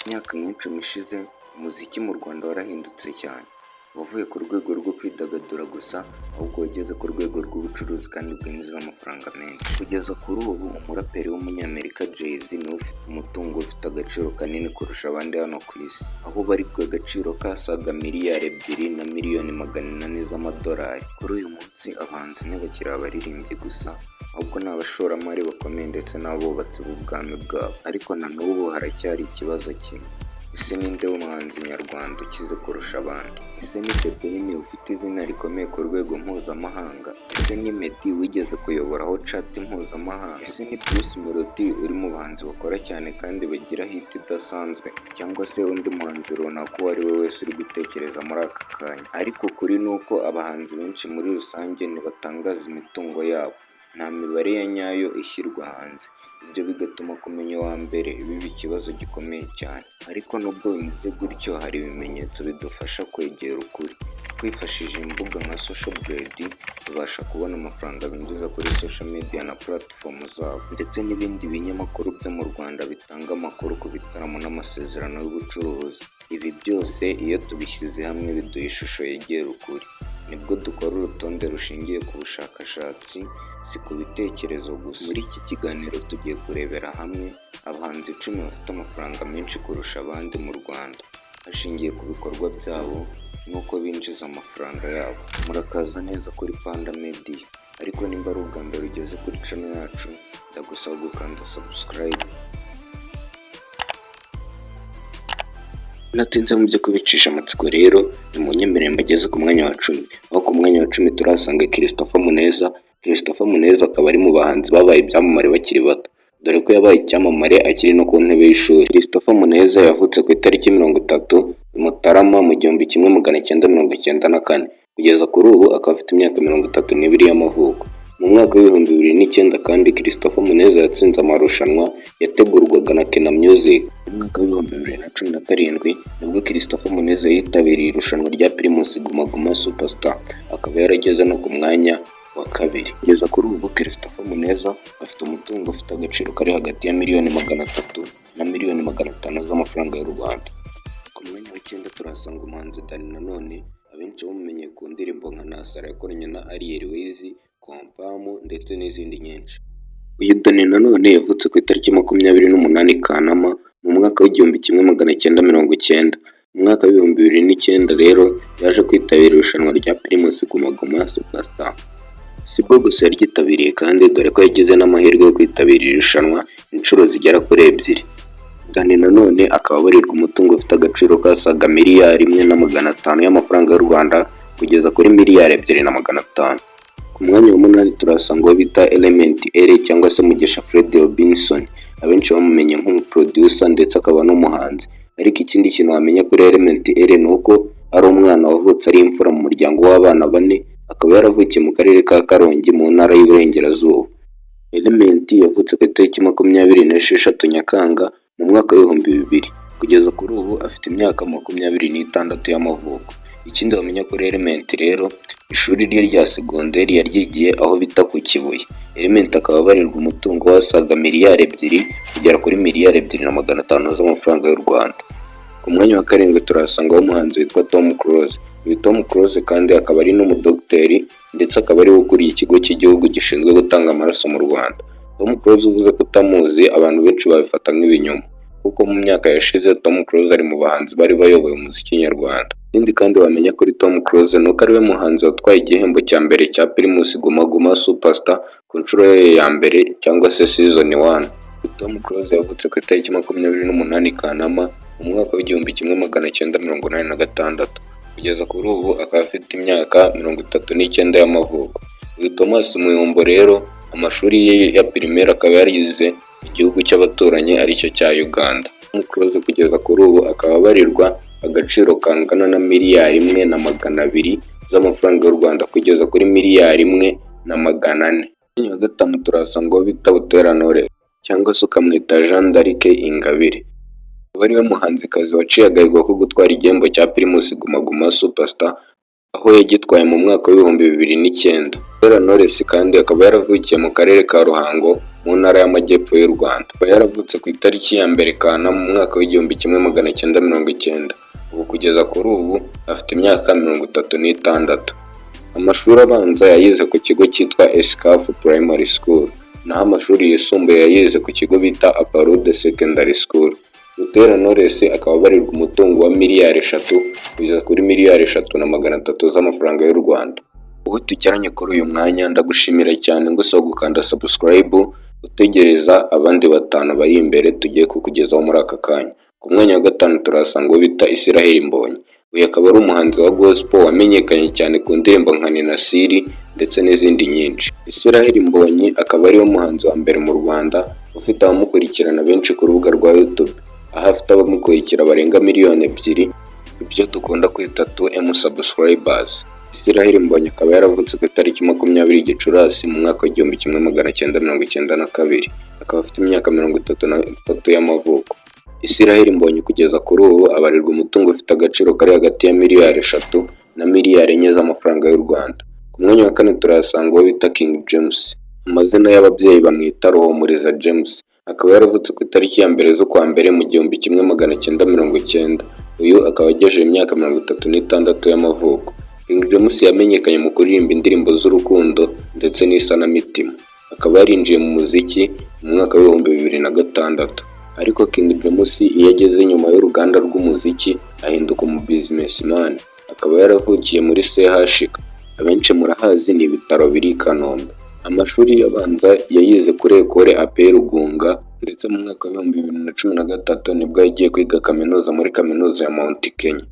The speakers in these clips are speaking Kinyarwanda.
Imyaka nk'icumi ishize umuziki mu Rwanda warahindutse cyane, wavuye ku rwego rwo kwidagadura gusa ahubwo wageze ku rwego rw'ubucuruzi kandi bwinjiza amafaranga menshi. Kugeza kuri ubu, umuraperi w'umunyamerika Jay-Z niwe ufite umutungo ufite agaciro kanini kurusha abandi hano ku isi, aho ubarirwa agaciro kasaga miliyari 2 na miliyoni 800 z'amadolari. Kuri uyu munsi abahanzi ntibakiri abaririmbyi gusa, ahubwo ni abashoramari bakomeye ndetse n'abubatsi b'ubwami bwabo. Ariko na n'ubu haracyari ikibazo kimwe: ese ninde muhanzi nyarwanda ukize kurusha abandi? Ese ni The Ben ufite izina rikomeye ku rwego mpuzamahanga? Ese ni Meddy wigeze kuyoboraho chart mpuzamahanga? Ese ni Bruce Melodie uri mu bahanzi bakora cyane kandi bagira hit idasanzwe? Cyangwa se undi muhanzi runaka uwo ari we wese uri gutekereza muri aka kanya? Ariko ukuri ni uko abahanzi benshi muri rusange ntibatangaza imitungo yabo, nta mibare ya nyayo ishyirwa hanze, ibyo bigatuma kumenya uwa mbere biba ikibazo gikomeye cyane. Ariko nubwo bimeze gutyo, hari ibimenyetso bidufasha kwegera ukuri. Twifashishije imbuga nka Social Blade, tubasha kubona amafaranga binjiza kuri social media na platform zabo, ndetse n'ibindi binyamakuru byo mu Rwanda bitanga amakuru ku bitaramo n'amasezerano y'ubucuruzi. Ibi byose iyo tubishyize hamwe biduha ishusho yegera ukuri. Nibwo dukora urutonde rushingiye ku bushakashatsi, si ku bitekerezo gusa. Muri iki kiganiro tugiye kurebera hamwe abahanzi 10 bafite amafaranga menshi kurusha abandi mu Rwanda, hashingiwe ku bikorwa byabo n'uko binjiza amafaranga yabo. Murakaza neza kuri Panda Media, ariko nimba ari ubwa mbere ugeze kuri channel yacu, ndagusaba gukanda subscribe. Natinze mu byo kubicisha amatsiko rero, nimunyemerere mbageze ku mwanya wa 10, aho ku mwanya wa 10 turahasanga Christopher Muneza. Christopher Muneza akaba ari mu bahanzi babaye ibyamamare bakiri bato, dore ko yabaye icyamamare akiri no ku ntebe y'ishuri. Christopher Muneza yavutse ku itariki 30 Mutarama mu 1994, kugeza kuri ubu akaba afite imyaka 32 y'amavuko. Mu mwaka w'2009 kandi Christopher Muneza yatsinze amarushanwa yategurwaga na Kina Music. Mu mwaka w'2017 nibwo Christopher Muneza yitabiriye irushanwa rya Primus Guma Guma Superstar, akaba yarageze no ku mwanya wa kabiri. Kugeza kuri ubu Christopher Muneza afite umutungo ufite agaciro kari hagati ya miliyoni 300 na miliyoni 500 z'amafaranga y'u Rwanda. Ku mwanya wa 9 turahasanga umuhanzi Danny Nanone, abenshi bamumenye ku ndirimbo nka Nasara yakoranye na Ariel Wayz, Confirm ndetse n'izindi nyinshi. Uyu Danny Nanone yavutse ku itariki 28 Kanama mu mwaka w'1990. Mu mwaka w'2009 rero yaje kwitabira irushanwa rya Primus Guma Guma Superstar. Sibwo gusa yaryitabiriye kandi, dore ko yagize n'amahirwe yo kwitabira iri rushanwa inshuro zigera kuri ebyiri. Danny Nanone akaba abarirwa umutungo ufite agaciro kasaga miliyari 1 na 500 y'amafaranga y'u Rwanda kugeza kuri miliyari 2 na 500. Ku mwanya wa 8 turahasanga uwo bita Element Eleeeh cyangwa se Mugisha Fred Robinson, abenshi bamumenye nk'umuproducer ndetse akaba n'umuhanzi. Ariko ikindi kintu wamenya kuri Element Eleeeh ni uko ari umwana wavutse ari imfura mu muryango w'abana bane, akaba yaravukiye mu karere ka Karongi mu ntara y'Iburengerazuba. Element yavutse ku itariki 26 Nyakanga mu mwaka w'2000, kugeza kuri ubu afite imyaka 26 y'amavuko. Ikindi wamenya kuri Element rero, ishuri rye rya segonderi yaryigiye aho bita ku Kibuye. Element akaba abarirwa umutungo wasaga miliyari 2 kugera kuri miliyari 2 na 500 z'amafaranga y'u Rwanda. Ku mwanya wa 7 turahasangaho umuhanzi witwa Tom Close. Uyu Tom Close kandi akaba ari n'umudogiteri, ndetse akaba ariwe ukuriye ikigo cy'igihugu gishinzwe gutanga amaraso mu Rwanda. Tom Close uvuze ko utamuzi, abantu benshi babifata nk'ibinyoma, kuko mu myaka yashize Tom Close ari mu bahanzi bari bayoboye umuziki nyarwanda. Ikindi kandi wamenya kuri Tom Close ni uko ariwe muhanzi watwaye igihembo cya mbere cya Primus Guma Guma Superstar ku nshuro ye ya mbere cyangwa se season 1. Tom Close yavutse ku itariki 28 Kanama mu mwaka w'1986, kugeza kuri ubu akaba afite imyaka 39 y'amavuko. Uyu Thomas Muyombo rero, amashuri ye ya primaire akaba yarize mu gihugu cy'abaturanyi aricyo cya Uganda. Tom Close kugeza kuri ubu akaba abarirwa agaciro kangana na miliyari 1 na 200 z'amafaranga y'u Rwanda kugeza kuri miliyari 1 na 400. Ku mwanya wa 5 turahasanga uwo bita Butera Knowless cyangwa se ukamwita Jeanne d'Arc Ingabire. Akaba ariwe muhanzikazi waciye agahigo ko gutwara igihembo cya Primus Guma Guma Superstar, aho yagitwaye mu mwaka w'2009. Butera Knowless kandi akaba yaravukiye mu karere ka Ruhango. mu ntara y'Amajyepfo y'u Rwanda. Akaba yaravutse ku itariki ya 1 Kanama mu mwaka w'1990. Ubu kugeza kuri ubu afite imyaka 36. Amashuri abanza yayize ku kigo cyitwa Escaf Primary School, naho amashuri yisumbuye yayize ku kigo bita Aparude Secondary School. Butera Knowless akaba abarirwa umutungo wa miliyari 3 kugeza kuri miliyari 3 na 300 z'amafaranga y'u Rwanda. Uwo tugeranye kuri uyu mwanya, ndagushimira cyane ngusaba gukanda subscribe, utegereza abandi batanu bari imbere tugiye kukugezaho muri aka kanya. Ku mwanya wa gatanu turahasanga uwo bita Israel Mbonyi. Uyu akaba ari umuhanzi wa gospel wamenyekanye cyane ku ndirimbo nka Ninasiri ndetse n'izindi nyinshi. Israel Mbonyi akaba ariwe muhanzi wa mbere mu Rwanda ufite abamukurikirana benshi ku rubuga rwa YouTube, aho afite abamukurikira barenga miliyoni 2, ibyo dukunda kwita 2M subscribers. Israel Mbonyi akaba yaravutse ku itariki 20 Gicurasi mu mwaka w'1992, akaba afite imyaka 33 y'amavuko. Israel Mbonyi kugeza kuri ubu abarirwa umutungo ufite agaciro kari hagati ya miliyari 3 na miliyari 4 z'amafaranga y'u Rwanda. Ku mwanya wa kane turahasanga uwo bita King James. Amazina y'ababyeyi bamwita Ruhumuriza James, akaba yaravutse ku itariki ya 1 z'ukwa mbere mu 1990. Uyu akaba agejeje imyaka 36 y'amavuko. King James yamenyekanye mu kuririmba indirimbo z'urukundo ndetse n'isanamitima. Akaba yarinjiye mu muziki mu mwaka w'2006. Ariko King James iyo ageze nyuma y'uruganda rw'umuziki ahinduka umu businessman. Akaba yaravukiye muri CHUK. Abenshi murahazi, ni ibitaro biri i Kanombe. Amashuri abanza yayize kuri Ecole APE Rugunga, ndetse mu mwaka w'2013 nibwo yagiye kwiga kaminuza muri Kaminuza ya Mount Kenya.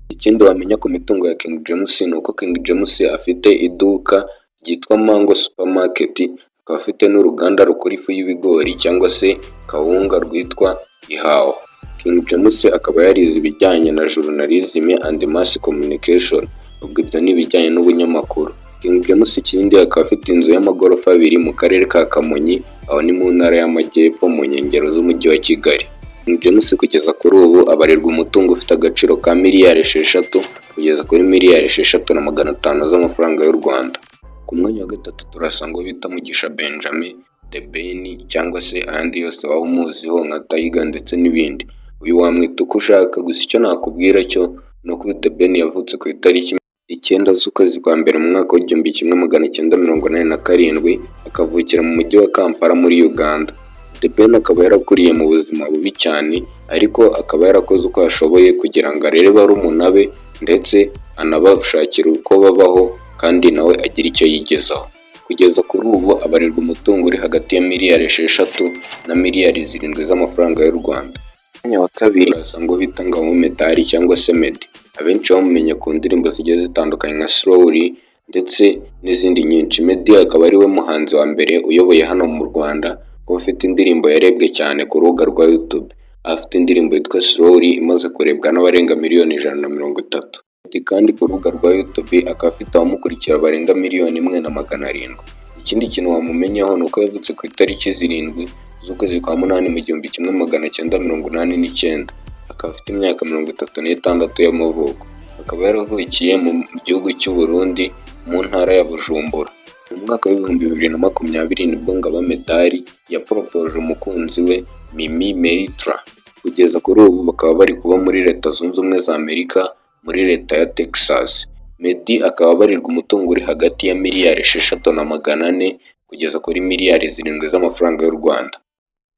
Ikindi wamenya ku mitungo ya King James ni uko King James afite iduka ryitwa Mango Supermarket, akaba afite n'uruganda rukora ifu y'ibigori cyangwa se kawunga rwitwa Ihaho. King James akaba yarize ibijyanye na Journalism and Mass Communication, ubwo ibyo ni ibijyanye n'ubunyamakuru. King James ikindi akaba afite inzu y'amagorofa abiri mu karere ka Kamonyi, aho ni mu ntara y'Amajyepfo mu nkengero z'umujyi wa Kigali. King James kugeza kuri ubu abarirwa umutungo ufite agaciro ka miliyari 6 kugeza kuri miliyari 6 na 500 z'amafaranga y'u Rwanda. Ku mwanya wa gatatu turasanga uwo bita Mugisha Benjamin, The Ben, cyangwa se ayandi yose waba umuziho nka Tiger ndetse n'ibindi. Uyu wamwita uko ushaka, gusa icyo nakubwira cyo ni uko The Ben yavutse ku itariki 9 z'ukwezi kwa mbere mu mwaka w'1987, akavukira mu mujyi wa Kampala muri Uganda. The Ben akaba yarakuriye mu buzima bubi cyane, ariko akaba yarakoze uko ashoboye kugira ngo arere barumuna be ndetse anabashakire uko babaho, kandi nawe agire icyo yigezaho. Kugeza kuri ubu abarirwa umutungo uri hagati ya miliyari 6 na miliyari 7 z'amafaranga y'u Rwanda. Ku mwanya wa kabiri urasanga uwo bita Ngabo Medard cyangwa se Meddy. Abenshi bamumenye ku ndirimbo zigiye zitandukanye nka Slowly ndetse n'izindi nyinshi. Meddy akaba ari we muhanzi wa mbere uyoboye hano mu Rwanda kuba afite indirimbo yarebwe cyane ku rubuga rwa YouTube. Afite indirimbo yitwa Slowly imaze kurebwa n'abarenga miliyoni 130. Meddy kandi ku rubuga rwa YouTube akaba afite abamukurikira barenga miliyoni 1 na 700. Ikindi kintu wamumenyaho ni uko yavutse ku itariki 7 z'ukwezi kwa munani mu 1989, akaba afite imyaka 36 y'amavuko. Akaba yaravukiye mu gihugu cy'u Burundi mu ntara ya Bujumbura. Mu mwaka w'2020 nibwo Ngabo Medard yaporopoje umukunzi we Mimi Mehfira. Kugeza kuri ubu bakaba bari kuba muri Leta Zunze Ubumwe za Amerika, muri Leta ya Texas. Meddy akaba abarirwa umutungo uri hagati ya miliyari 6 na 400 kugeza kuri miliyari 7 z'amafaranga y'u Rwanda.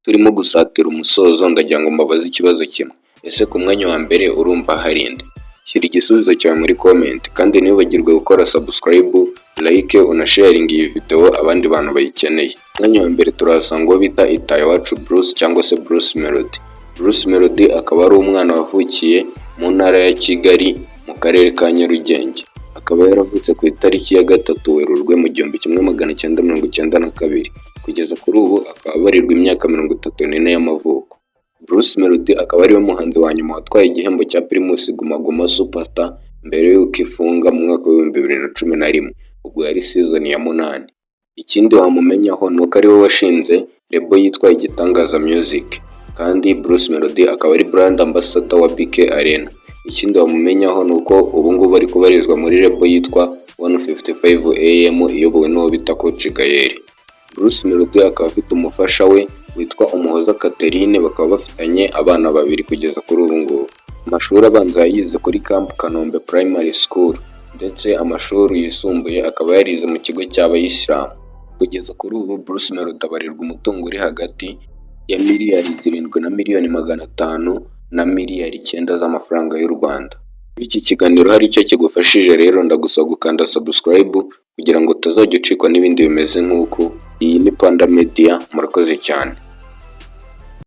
Turimo gusatira umusozo, ndagira ngo mbabaze ikibazo kimwe: ese ku mwanya wa mbere urumva hari nde? Shyira igisubizo cyawe muri comment, kandi ntiwibagirwe gukora subscribe, like, unasharinga iyi video abandi bantu bayikeneye. Ku mwanya wa mbere turahasanga uwo bita Itahiwacu Bruce cyangwa se Bruce Melody. Bruce Melody akaba ari umwana wavukiye mu ntara ya Kigali mu karere ka Nyarugenge. Akaba yaravutse ku itariki ya 3 Werurwe mu 1992. Kugeza kuri ubu akaba abarirwa imyaka 34 y'amavuko. Bruce Melody akaba ariwe muhanzi wa nyuma watwaye igihembo cya Primus Guma Guma Super Star mbere y'uko ifunga mu mwaka w'2011, ubwo yari season ya munani. Ikindi wamumenyaho ni uko ariwe washinze label yitwa Igitangaza Music, kandi Bruce Melody akaba ari brand ambassador wa BK Arena. Ikindi wamumenyaho ni uko ubu ngubu ari kubarizwa muri label yitwa 155 AM iyobowe n'uwo bita Coach Gael. Bruce Melody akaba afite umufasha we witwa Umuhoza Catherine, bakaba bafitanye abana babiri kugeza kuri ubu ngubu. Amashuri abanza yayize kuri Camp Kanombe Primary School, ndetse amashuri yisumbuye akaba yarize mu kigo cy'Abayisilamu. Kugeza kuri ubu, Bruce Melody abarirwa umutungo uri hagati ya miliyari 7 na miliyoni 500 na miliyari 9 z'amafaranga y'u Rwanda. Niba iki kiganiro hari icyo kigufashije rero, ndagusaba gukanda subscribe kugira ngo utazajya ucikwa n'ibindi bimeze nk'uku. Iyi ni Panda Media, murakoze cyane.